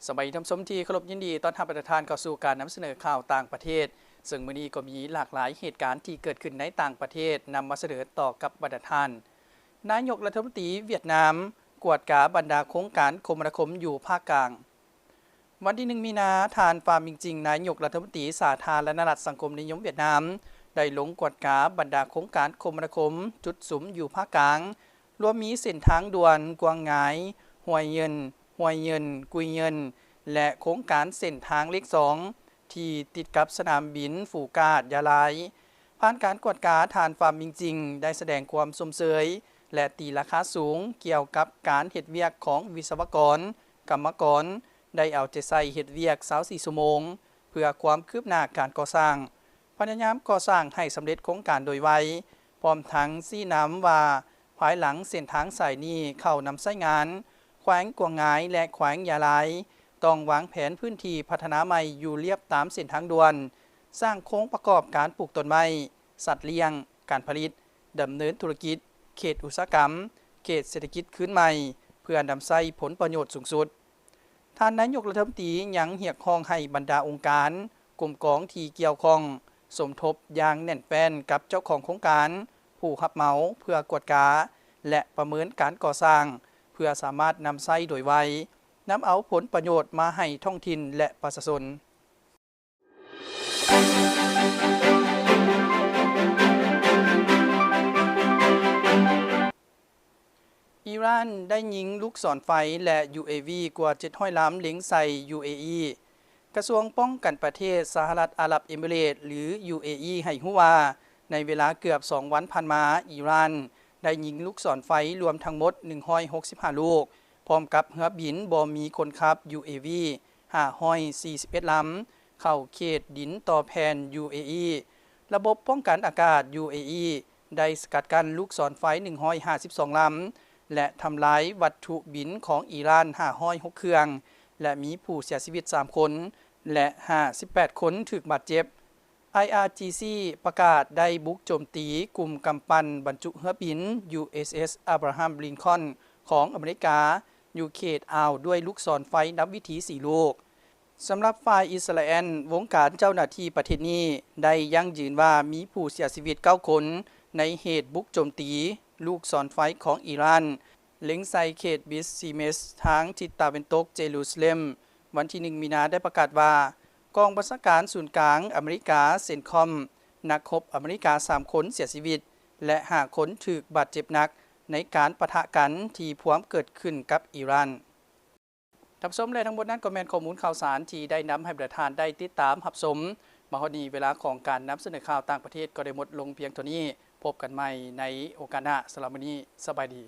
ສະບາຍດີທ່ານຜູ້ຊົມທີ່ເຄົາລົບ, ຍິນດີຕ້ອນຮັບບັນດາທ່ານເຂົ້າສູ່ການນຳສະເໜີຂ່າວຕ່າງປະເທດ, ເຊິ່ງມື້ນີ້ກໍມີຫຼາກຫຼາຍເຫດການທີ່ເກີດຂຶ້ນໃນຕ່າງປະເທດນຳມາສະເໜີຕໍ່ກັບບັນດາທ່ານ. ນາຍົກລັດຖະມົນຕີຫວຽດນາມກວດກາບັນດາໂຄງການຄົມມະນາຄົມຢູ່ພາກກາງ. ວັນທີໜຶ່ງ ມີນາ, ທ່ານ ຟາມ ມິງຈິງ ນາຍົກລັດຖະມົນຕີສາທາລະນະລັດສັງຄົມນິຍົມຫວຽດນາມ ໄດ້ລົງກວດກາບັນດາໂຄງການຄົມມະນາຄົມຈຸດສຸມຢູ່ພາກກາງ, ລວມມີເສັ້ນທາງດ່ວນກວາງງາຍ, ຮວຍເຢິນ, ຮວຍເຢິນ, ກຸຍເຢິນ ແລະ ໂຄງການເສັ້ນທາງເລກສອງ ທີ່ຕິດກັບສະໜາມບິນຟູກາດຢາລາຍ. ຜ່ານການກວດກາ, ທ່ານ ຟາມ ມິງຈິງ ໄດ້ສະແດງຄວາມຊົມເຊີຍ ແລະ ຕີລາຄາສູງກ່ຽວກັບການເຮັດວຽກຂອງວິສະວະກອນ, ກຳມະກອນ ໄດ້ເອົາໃຈໃສ່ເຮັດວຽກຊາວສີ່ຊົ່ວໂມງ ເພື່ອຄວາມຄືບໜ້າການກໍ່ສ້າງ, ພະຍາຍາມກໍ່ສ້າງໃຫ້ສຳເລັດໂຄງການໂດຍໄວ, ພ້ອມທັງຊີ້ນຳວ່າ ພາຍຫຼັງເສັ້ນທາງສາຍນີ້ເຂົ້ານຳໃຊ້ງານ, ແຂວງກວາງງາຍ ແລະ ແຂວງຢາລາຍ ຕ້ອງວາງແຜນພື້ນທີ່ພັດທະນາໃໝ່ຢູ່ລຽບຕາມເສັ້ນທາງດ່ວນ, ສ້າງໂຄງປະກອບການປູກຕົ້ນໄມ້, ສັດລ້ຽງ, ການຜະລິດ, ດຳເນີນທຸລະກິດ, ເຂດອຸດສາຫະກຳ, ເຂດເສດຖະກິດຄືນໃໝ່ ເພື່ອນຳໃຊ້ຜົນປະໂຫຍດສູງສຸດ. ທ່ານນາຍົກລັດຖະມົນຕີຍັງຮຽກຮ້ອງໃຫ້ບັນດາອົງການ, ກົມກອງທີ່ກ່ຽວຂ້ອງ ສົມທົບຢ່າງແໜ້ນແຟ້ນກັບເຈົ້າຂອງໂຄງການ, ຜູ້ຮັບເໝົາ ເພື່ອກວດກາ ແລະ ປະເມີນການກໍ່ສ້າງ ເພື່ອສາມາດນຳໃຊ້ໂດຍໄວ, ນຳເອົາຜົນປະໂຫຍດມາໃຫ້ທ້ອງຖິ່ນ ແລະ ປະຊາຊົນ. ອີຣານໄດ້ຍິງລູກສອນໄຟ ແລະ ຢູເອວີ ກວ່າເຈັດຮ້ອຍລຳເລັງໃສ່ ຢູເອອີ. ກະຊວງປ້ອງກັນປະເທດສະຫະລັດອາຣັບເອມິເຣດ ຫຼື ຢູເອອີ ໃຫ້ຮູ້ວ່າ ໃນເວລາເກືອບສອງວັນຜ່ານມາ, ອີຣານໄດ້ຍິງລູກສອນໄຟລວມທັງໝົດໜຶ່ງຮ້ອຍຫົກສິບຫ້າລູກ, ພ້ອມກັບເຮືອບິນບໍ່ມີຄົນຂັບ ຢູເອວີ ຫ້າຮ້ອຍສີ່ສິບເອັດລຳ ເຂົ້າເຂດດິນຕໍ່ແຜ່ນ ຢູເອອີ. ລະບົບປ້ອງກັນອາກາດ ຢູເອອີ ໄດ້ສະກັດກັ້ນລູກສອນໄຟໜຶ່ງຮ້ອຍຫ້າສິບສອງລຳ ແລະ ທຳລາຍວັດຖຸບິນຂອງອີຣານຫ້າຮ້ອຍຫົກເຄື່ອງ ແລະ ມີຜູ້ເສຍຊີວິດສາມຄົນ ແລະ ຫ້າສິບແປດຄົນຖືກບາດເຈັບ. ໄອອາຈີຊີ ປະກາດໄດ້ບຸກໂຈມຕີກຸ່ມກຳປັ່ນບັນຈຸເຮືອບິນ ຢູເອສເອສ Abraham Lincoln ຂອງອາເມລິກາ ຢູ່ເຂດອ່າວດ້ວຍລູກສອນໄຟນຳວິຖີສີ່ລູກ. ສຳລັບຝ່າຍອິດສະຣາແອນ, ວົງການເຈົ້າໜ້າທີ່ປະເທດນີ້ໄດ້ຢັ້ງຢືນວ່າມີຜູ້ເສຍຊີວິດເກົ້າຄົນ ໃນເຫດບຸກໂຈມຕີລູກສອນໄຟຂອງອີຣານ ເລັງໃສ່ເຂດບິດຊີເມສ ທາງທິດຕາເວັນຕົກເຈຣູຊາເລັມ. ວັນທີໜຶ່ງ ມີນາ ໄດ້ປະກາດວ່າ ກອງບັນຊາການສູນກາງອາເມລິກາ ເຊັນຄອມ ນັກຮົບອາເມລິກາສາມຄົນເສຍຊີວິດ ແລະ ຫ້າຄົນຖືກບາດເຈັບໜັກ ໃນການປະທະກັນທີ່ພວມເກີດຂຶ້ນກັບອີຣານ. ທ່ານຜູ້ຊົມ ແລະ ທັງໝົດນັ້ນກໍແມ່ນຂໍ້ມູນຂ່າວສານທີ່ໄດ້ນຳໃຫ້ບັນດາທ່ານໄດ້ຕິດຕາມຮັບຊົມ. ມາຮອດນີ້ ເວລາຂອງການນຳສະເໜີຂ່າວຕ່າງປະເທດກໍໄດ້ໝົດລົງພຽງເທົ່ານີ້. ພົບກັນໃໝ່ໃນໂອກາດໜ້າ. ສຳລັບມື້ນີ້ ສະບາຍດີ.